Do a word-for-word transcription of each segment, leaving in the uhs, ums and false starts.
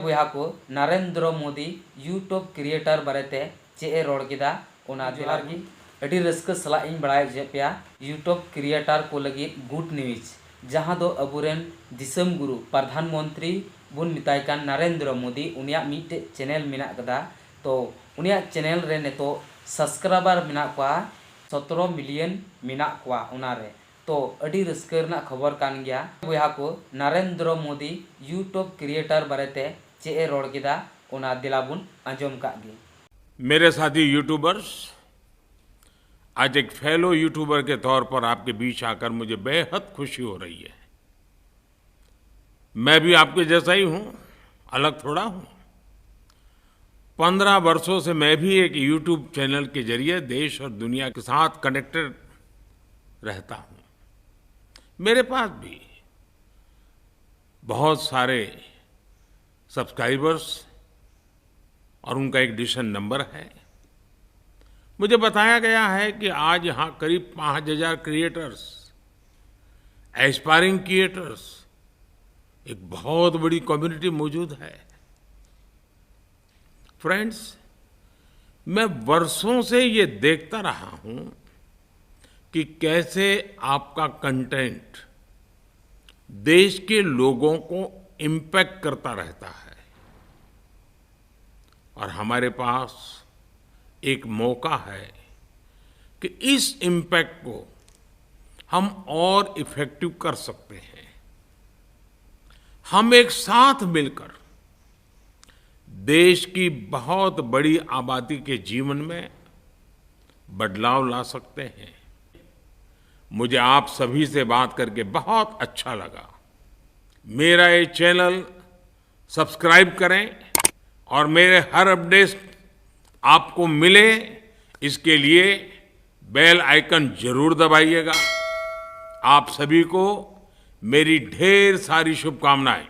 ᱵᱚᱭᱦᱟ ᱠᱚ, ᱱᱟᱨᱮᱱᱫᱨᱚ Modi YouTube creator ᱵᱟᱨᱮᱛᱮ ᱪᱮᱫ ᱮ ᱨᱚᱲ ᱠᱮᱫᱟ, ᱚᱱᱟ ᱡᱚᱦᱟᱨ ᱜᱮ᱾ ᱟᱹᱰᱤ ᱨᱟᱹᱥᱠᱟᱹ ᱥᱟᱞᱟᱜ ᱤᱧ ᱵᱟᱲᱟᱭ ᱦᱚᱪᱚᱭᱮᱫ ᱯᱮᱭᱟ YouTube creator ᱠᱚ ᱞᱟᱹᱜᱤᱫ good news, ᱡᱟᱦᱟᱸ ᱫᱚ ᱟᱵᱚᱨᱮᱱ ᱫᱤᱥᱚᱢ ᱜᱩᱨᱩ ᱯᱨᱟᱫᱷᱟᱱ ᱢᱚᱱᱛᱨᱤ ᱵᱚᱱ ᱢᱮᱛᱟᱭ ᱠᱟᱱ ᱱᱟᱨᱮᱱᱫᱨᱚ ᱢᱳᱫᱤ, ᱩᱱᱤᱭᱟᱜ ᱢᱤᱫᱴᱮᱡ channel ᱢᱮᱱᱟᱜ ᱠᱟᱫᱟ᱾ ᱛᱚ ᱩᱱᱤᱭᱟᱜ channel ᱨᱮ ᱱᱤᱛᱚᱜ subscriber ᱢᱮᱱᱟᱜ ᱠᱚᱣᱟ ᱥᱚᱛᱨᱚ million ᱢᱮᱱᱟᱜ ᱠᱚᱣᱟ ᱚᱱᱟᱨᱮ᱾ ᱛᱚ ᱟᱹᱰᱤ ᱨᱟᱹᱥᱠᱟᱹ ᱨᱮᱱᱟᱜ ᱠᱷᱚᱵᱚᱨ ᱠᱟᱱ ᱜᱮᱭᱟ ᱵᱚᱭᱦᱟ ᱠᱚ, ᱱᱟᱨᱮᱱᱫᱨᱚ ᱢᱳᱫᱤ YouTube creator ᱵᱟᱨᱮᱛᱮ ᱪᱮᱫ ᱮ ᱨᱚᱲ ᱠᱮᱫᱟ, ᱚᱱᱟ ᱫᱮᱞᱟ ᱵᱚᱱ ᱟᱸᱡᱚᱢ ᱠᱟᱜ ᱜᱮ᱾ मेरे साथी यूट्यूबर्स, आज एक फेलो यूट्यूबर के तौर पर आपके बीच आकर मुझे बेहद खुशी हो रही है। मैं भी आपके जैसा ही हूं, अलग थोड़ा हूं। पंद्रह वर्षों से मैं भी एक यूट्यूब चैनल के जरिए देश और दुनिया के साथ कनेक्टेड रहता हूं। मेरे पास भी बहुत सारे सब्सक्राइबर्स और उनका एक डिसेंट नंबर है। मुझे बताया गया है कि आज यहां करीब पाँच हज़ार क्रिएटर्स, एस्पायरिंग क्रिएटर्स, एक बहुत बड़ी कम्युनिटी मौजूद है। फ्रेंड्स, मैं वर्षों से ये देखता रहा हूं कि कैसे आपका कंटेंट देश के लोगों को इम्पैक्ट करता रहता है। और हमारे पास एक मौका है कि इस इम्पैक्ट को हम और इफेक्टिव कर सकते हैं। हम एक साथ मिलकर देश की बहुत बड़ी आबादी के जीवन में बदलाव ला सकते हैं। मुझे आप सभी से बात करके बहुत अच्छा लगा। मेरा ये चैनल सब्सक्राइब करें और मेरे हर अपडेट आपको मिले, इसके लिए बेल आइकन जरूर दबाइएगा। आप सभी को मेरी ढेर सारी शुभकामनाएं।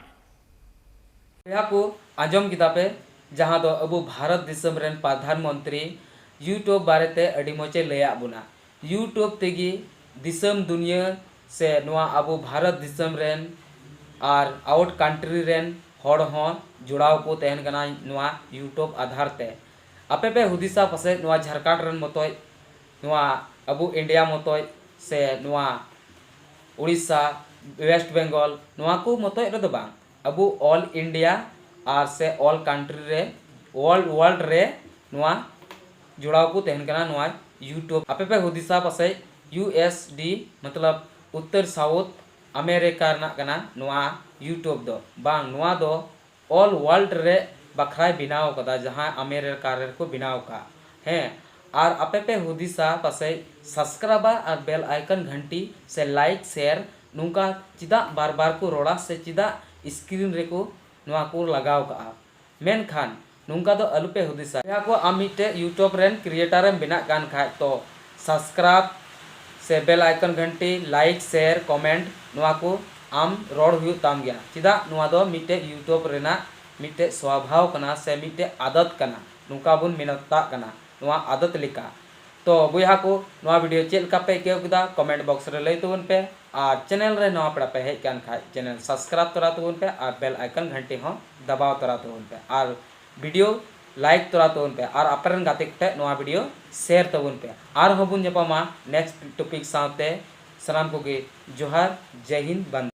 ᱵᱚᱭᱦᱟ ᱠᱚ, ᱟᱸᱡᱚᱢ ᱠᱮᱫᱟ ᱯᱮ, ᱡᱟᱦᱟᱸ ᱫᱚ ᱟᱵᱚ ᱵᱷᱟᱨᱚᱛ ᱫᱤᱥᱚᱢ ᱨᱮᱱ ᱯᱨᱟᱫᱷᱟᱱ ᱢᱚᱱᱛᱨᱤ YouTube ᱵᱟᱨᱮᱛᱮ ᱟᱹᱰᱤ ᱢᱚᱡᱽ ᱮ ᱞᱟᱹᱭᱟᱫ ᱵᱚᱱᱟ᱾ YouTube ᱛᱮᱜᱮ ᱫᱤᱥᱚᱢ ᱫᱩᱱᱤᱭᱟᱹ ᱥᱮ ᱱᱚᱣᱟ ᱟᱵᱚ ᱵᱷᱟᱨᱚᱛ ᱫᱤᱥᱚᱢ ᱨᱮᱱ ᱟᱨ ᱟᱣᱩᱴ ᱠᱟᱱᱴᱨᱤ ᱨᱮᱱ ᱦᱚᱲ ᱦᱚᱸ ᱡᱚᱲᱟᱣ ᱠᱚ ᱛᱟᱦᱮᱱ ᱠᱟᱱᱟ ᱱᱚᱣᱟ YouTube ᱟᱫᱷᱟᱨ ᱛᱮ᱾ ᱟᱯᱮ ᱯᱮ ᱦᱩᱫᱤᱥᱟ ᱯᱟᱥᱮᱡ ᱱᱚᱣᱟ ᱡᱷᱟᱲᱠᱷᱚᱸᱰ ᱨᱮᱱ ᱢᱚᱛᱚᱡ, ᱱᱚᱣᱟ ᱟᱵᱚ ᱤᱱᱰᱤᱭᱟ ᱢᱚᱛᱚᱡ, ᱥᱮ ᱱᱚᱣᱟ ᱩᱲᱤᱥᱥᱟ, ᱳᱭᱮᱥᱴ ᱵᱮᱝᱜᱚᱞ, ᱱᱚᱣᱟ ᱠᱚ ᱢᱚᱛᱚᱡ ᱨᱮᱫᱚ ᱵᱟᱝ, ᱟᱵᱚ ᱚᱞ ᱤᱱᱰᱤᱭᱟ ᱟᱨ ᱥᱮ ᱚᱞ ᱠᱟᱱᱴᱨᱤ ᱨᱮ, ᱚᱞ ᱣᱟᱨᱞᱰ ᱨᱮ ᱱᱚᱣᱟ ᱡᱚᱲᱟᱣ ᱠᱚ ᱛᱟᱦᱮᱱ ᱠᱟᱱᱟ ᱱᱚᱣᱟ YouTube᱾ ᱟᱯᱮ ᱯᱮ ᱦᱩᱫᱤᱥᱟ ᱯᱟᱥᱮᱡ ᱤᱭᱩ ᱮᱥ ᱰᱤ, ᱢᱚᱛᱞᱚᱵ ᱩᱛᱛᱚᱨ ᱥᱟᱣᱩᱛᱷ ᱟᱢᱮᱨᱤᱠᱟ ᱨᱮᱱᱟᱜ ᱠᱟᱱᱟ ᱱᱚᱣᱟ YouTube ᱫᱚ᱾ ᱵᱟᱝ, ᱱᱚᱣᱟ ᱫᱚ ᱚᱞ ᱣᱟᱨᱞᱰ ᱨᱮ ᱵᱟᱠᱷᱨᱟᱭ ᱵᱮᱱᱟᱣ ᱠᱟᱫᱟ, ᱡᱟᱦᱟᱸ ᱟᱢᱮᱨᱤᱠᱟ ᱨᱮᱠᱚ ᱵᱮᱱᱟᱣ ᱠᱟᱜ᱾ ᱦᱮᱸ, ᱟᱨ ᱟᱯᱮ ᱯᱮ ᱦᱩᱫᱤᱥᱟ ᱯᱟᱥᱮᱡ ᱥᱟᱵᱥᱠᱨᱟᱭᱵᱟᱨ ᱟᱨ ᱵᱮᱞ ᱟᱭᱠᱚᱱ ᱜᱷᱟᱱᱴᱤ ᱥᱮ ᱞᱟᱭᱤᱠ ᱥᱮᱭᱟᱨ ᱱᱚᱝᱠᱟ ᱪᱮᱫᱟᱜ ᱵᱟᱨ ᱵᱟᱨ ᱠᱚ ᱨᱚᱲᱟ ᱥᱮ ᱪᱮᱫᱟᱜ ᱥᱠᱨᱤᱱ ᱨᱮᱠᱚ ᱱᱚᱣᱟ ᱠᱚ ᱞᱟᱜᱟᱣ ᱠᱟᱜᱼᱟ? ᱢᱮᱱᱠᱷᱟᱱ ᱱᱚᱝᱠᱟ ᱫᱚ ᱟᱞᱚᱯᱮ ᱦᱩᱫᱤᱥᱟ᱾ ᱵᱚᱭᱦᱟ ᱠᱚ, ᱟᱢ ᱢᱤᱫᱴᱮᱡ YouTube ᱨᱮᱱ ᱠᱨᱤᱭᱮᱴᱟᱨ ᱮᱢ ᱵᱮᱱᱟᱜ ᱠᱟᱱ ᱠᱷᱟᱡ ᱛᱚ ᱥᱟᱵᱥᱠᱨᱟᱭᱤᱵ ᱥᱮ ᱵᱮᱞ ᱟᱭᱠᱚᱱ ᱜᱷᱟᱱᱴᱤ, ᱞᱟᱭᱤᱠ, ᱥᱮᱭᱟᱨ, ᱠᱚᱢᱮᱱᱴ ᱱᱚᱣᱟ ᱠᱚ ᱟᱢ ᱨᱚᱲ ᱦᱩᱭᱩᱜ ᱛᱟᱢ ᱜᱮᱭᱟ᱾ ᱪᱮᱫᱟᱜ? ᱱᱚᱣᱟ ᱫᱚ ᱢᱤᱫᱴᱮᱡ YouTube ᱨᱮᱱᱟᱜ ᱢᱤᱫᱴᱮᱡ ᱥᱣᱟᱵᱷᱟᱣ ᱠᱟᱱᱟ ᱥᱮ ᱢᱤᱫᱴᱮᱡ ᱟᱫᱚᱛ ᱠᱟᱱᱟ, ᱱᱚᱝᱠᱟ ᱵᱚᱱ ᱢᱮᱛᱟᱜ ᱠᱟᱱᱟ ᱱᱚᱣᱟ ᱟᱫᱚᱛ ᱞᱮᱠᱟ᱾ ᱛᱚ ᱵᱚᱭᱦᱟ ᱠᱚ, ᱱᱚᱣᱟ ᱵᱷᱤᱰᱤᱭᱳ ᱪᱮᱫ ᱞᱮᱠᱟ ᱯᱮ ᱟᱹᱭᱠᱟᱹᱣ ᱠᱮᱫᱟ? ᱠᱚᱢᱮᱱᱴ ᱵᱚᱠᱥ ᱨᱮ ᱞᱟᱹᱭ ᱛᱟᱵᱚᱱ ᱯᱮ, ᱟᱨ ᱪᱮᱱᱮᱞ ᱨᱮ ᱱᱟᱣᱟ ᱯᱮᱲᱟ ᱯᱮ ᱦᱮᱡ ᱠᱟᱱ ᱠᱷᱟᱡ ᱪᱮᱱᱮᱞ ᱥᱟᱵᱥᱠᱨᱟᱭᱤᱵ ᱛᱚᱨᱟ ᱛᱟᱵᱚᱱ ᱯᱮ ᱟᱨ ᱵᱮᱞ ᱟᱭᱠᱚᱱ ᱜᱷᱟᱱᱴᱤ ᱦᱚᱸ ᱫᱟᱵᱟᱣ ᱛᱚᱨᱟ ᱛᱟᱵᱚᱱ ᱯᱮ, ᱟᱨ ᱵᱷᱤᱰᱤᱭᱳ ᱞᱟᱭᱤᱠ ᱛᱚᱨᱟ ᱛᱟᱵᱚᱱ ᱯᱮ, ᱟᱨ ᱟᱯᱮ ᱨᱮᱱ ᱜᱟᱛᱮ ᱠᱚᱴᱷᱮᱡ ᱱᱚᱣᱟ ᱵᱷᱤᱰᱤᱭᱳ ᱥᱮᱭᱟᱨ ᱛᱟᱵᱚᱱ ᱯᱮ᱾ ᱟᱨᱦᱚᱸ ᱵᱚᱱ ᱧᱟᱯᱟᱢᱟ ᱱᱮᱠᱥᱴ ᱴᱚᱯᱤᱠ ᱥᱟᱶᱛᱮ᱾ ᱥᱟᱱᱟᱢ ᱠᱚᱜᱮ ᱡᱚᱦᱟᱨ, ᱡᱟᱭ ᱦᱤᱱᱫ, ᱵᱟᱱᱫᱮ